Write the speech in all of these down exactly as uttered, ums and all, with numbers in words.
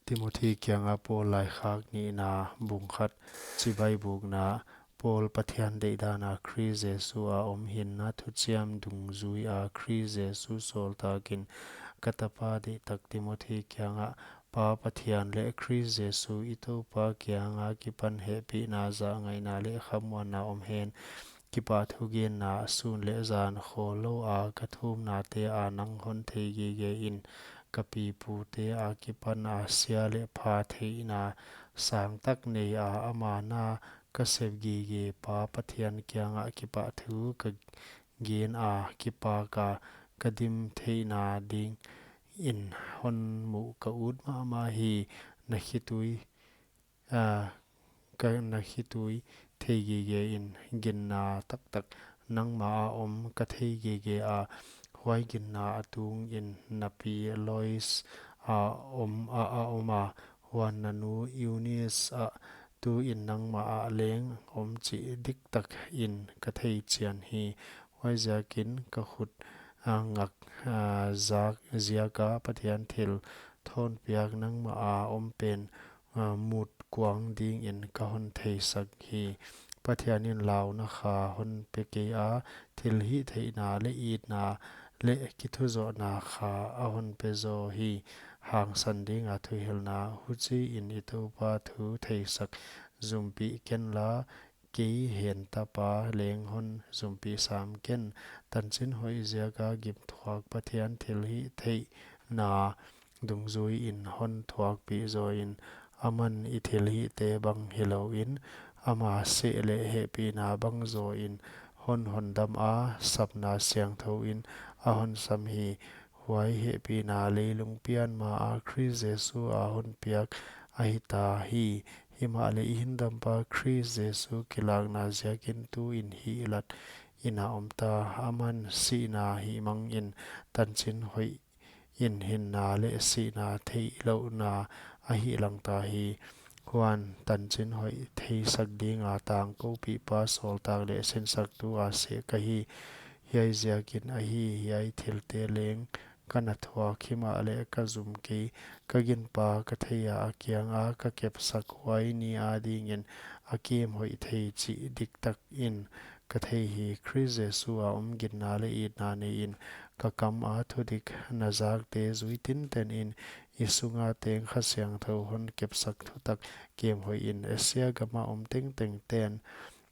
Timothy kianga Paul laikhak nihna, bung khat. Chibai bukna. Paul, Pathian deihdan a Khrist Jesu a om hinna thuchiam dungzui a Khrist Jesu sawltak in ka tapa deihtak Timothy kiangah, Pa Pathian leh Khrist Jesu i Toupa kianga kipan hehpihna, zahngaihna leh khamuanna om hen. Kipahthu genna. Sun leh zan khawllou a ka thumnate a nang hon thei gige in, ka pipute akipan a sia leh pha theihna sangtak nei a, ama na ka sep gige Pa Pathian kiangah kipahthu ka gen a, kipak a ka dim theihna dingin hon muh ka ut mahmah hi. Na khitui, a, ka na khitui thei gige in, ginna taktak nangmah a om ka thei gige a, huai ginna a tungin na pi Lois a om a, a om a, huan na nu Eunice a tuin nangmah a leng om chih diktak in ka thei chian hi. Huaiziakin ka khut, a, ngak, a, zak, ziaka Pathian thil thawnpiak nangmah a om pen, a, mut kuang dingin ka hon theisak hi. Pathian in launa kha hon pe kei a, thilhihtheihna leh itna leh kithuzohna kha a hon pe zaw hi. Hangsan dinga thuhilhna. Huchiin i Toupa thu theisak zumpih kenla, kei hen tapa leng hon zumpih sam ken. Tanchin hoih ziaka gimthuak Pathian thilhihtheihna dungzuiin hon thuakpih zawin, aman i thilhihte bang hilouin, ama seh leh hehpihna bang zawin hon hondam a, sapna siangthouin a hon sam hi. Huai hehpihna leilung pian maa Khrist Jesu a hon piak ahita hi. Himahleh i hindampa Khrist Jesu kilakna ziakin tuin hihlat in a omta, aman sihna hihmangin tanchin hoih in hinna leh sihna theihlouhna a hihlangta hi. Huan tanchin hoih theisak dinga tangkoupihpa sawltak leh sinsaktu a seh ka hi. Hiai ziakin ahi, hiai thilte leng ka na thuak, himahleh ka zum kei, ka ginpa ka thei a, a kianga ka kepsak huai ni adingin a kem hoih thei chih diktakin ka thei hi. Khrist Jesu a om ginna leh itna neiin, ka kama thudik na zakte zui tintenin, i sunga teng Kha Siangthou hon kepsak thutak kem hoihin, Asia gama om tengtengten,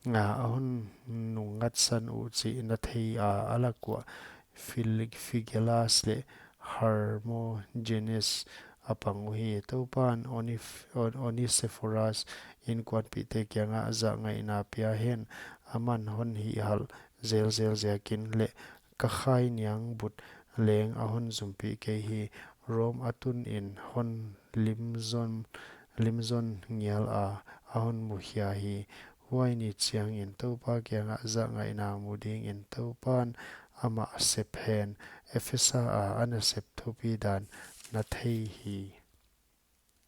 a, a hon nungngatsan uh chih na thei a, a lak uah Fil-, Figelas leh Hermogenes a pang uhi. Toupan Onif-, On-, Onesiforas inkuanpihte kiangah zahngaihna pia hen, aman hon hihhalh zelzel ziakin leh ka khainiang but leng a hon zumpih kei hi. Rom a tunin hon limzon, limzon ngial a, a hon mukhia hi. Huai ni chiangin Toupa kiangah zahngaihna mu dingin Toupan amah sep hen. Ephesa a a nasep thupidan na thei hi.